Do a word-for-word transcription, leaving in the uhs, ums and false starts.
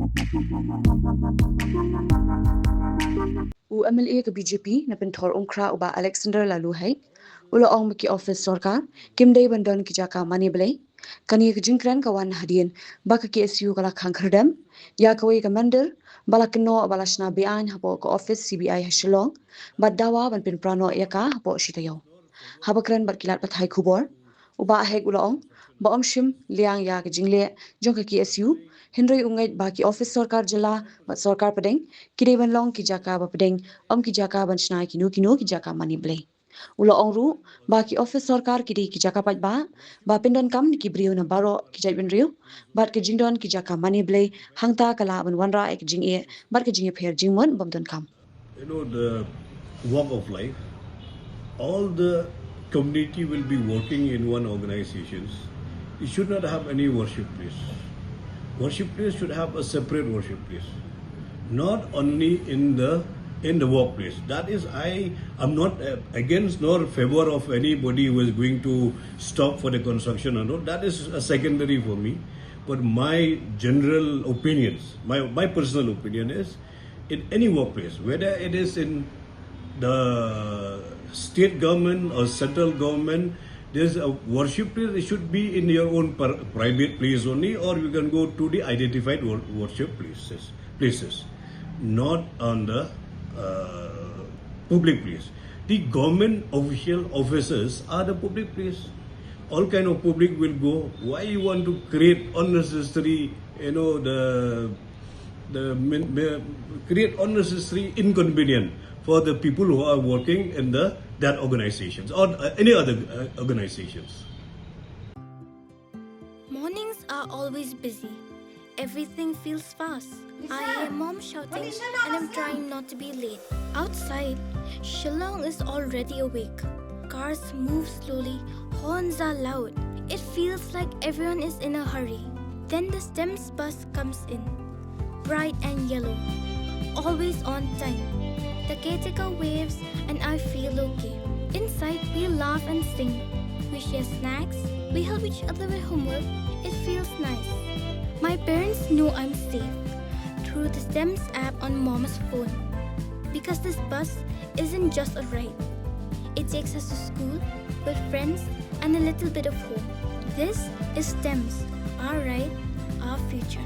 U M L A ka B J P na Pynthor Umkhrah u Bah Alexander Laloo Haig u la ong ba ki office sorkar kim dei ban don ki jaka mane blei. Kane ka jingkren ka wan hadien ba ka K S U ka la khang khyrdem ïa kawei ka mynder ba la kynnoh ba la shna be-aiñ hapoh ka office C B I ha Shillong bad dawa ban pynpra noh ïa ka hapoh shi taïew. Haba kren bad ki lad pathai khubor, u Bah Haig u la ong ba ym shym liang ïa ka jingleh jong ka K S U, hynrei u ngeit ba ki office sorkar jylla bad sorkar pdeng ki dei ban long ki jaka ba pdeng, ym ki jaka ban shna kino kino ki jaka mane blei. U la ong ruh ba ki office sorkar ki dei ki jaka paidbah ba pyndonkam da ki briew na baroh ki jaitbynriew, bad ka jingdon ki jaka mane blei hangta ka lah ban wanrah ïa ka jingeh bad ka jingïapher jingmut bym donkam. You know, the walk of life, all the community will be working in one organizations. It should not have any worship place. Worship place should have a separate worship place, not only in the in the workplace. That is, I am not uh, against nor favor of anybody who is going to stop for the construction or not. That is a secondary for me. But my general opinions, my, my personal opinion is, in any workplace, whether it is in the state government or central government, there's a worship place. It should be in your own per- private place only, or you can go to the identified wor- worship places, places, not on the uh, public place. The government official offices are the public place. All kind of public will go. Why you want to create unnecessary, you know, the the min- mi- create unnecessary inconvenience for the people who are working in the that organizations or uh, any other uh, organizations? Mornings are always busy. Everything feels fast. I hear mom shouting and I'm trying not to be late. Outside, Shillong is already awake. Cars move slowly, horns are loud. It feels like everyone is in a hurry. Then the STEMS bus comes in, bright and yellow, always on time. The caretaker waves and I feel okay. Inside, we laugh and sing. We share snacks. We help each other with homework. It feels nice. My parents know I'm safe through the STEMS app on mom's phone. Because this bus isn't just a ride, it takes us to school, with friends, and a little bit of home. This is STEMS, our ride, our future.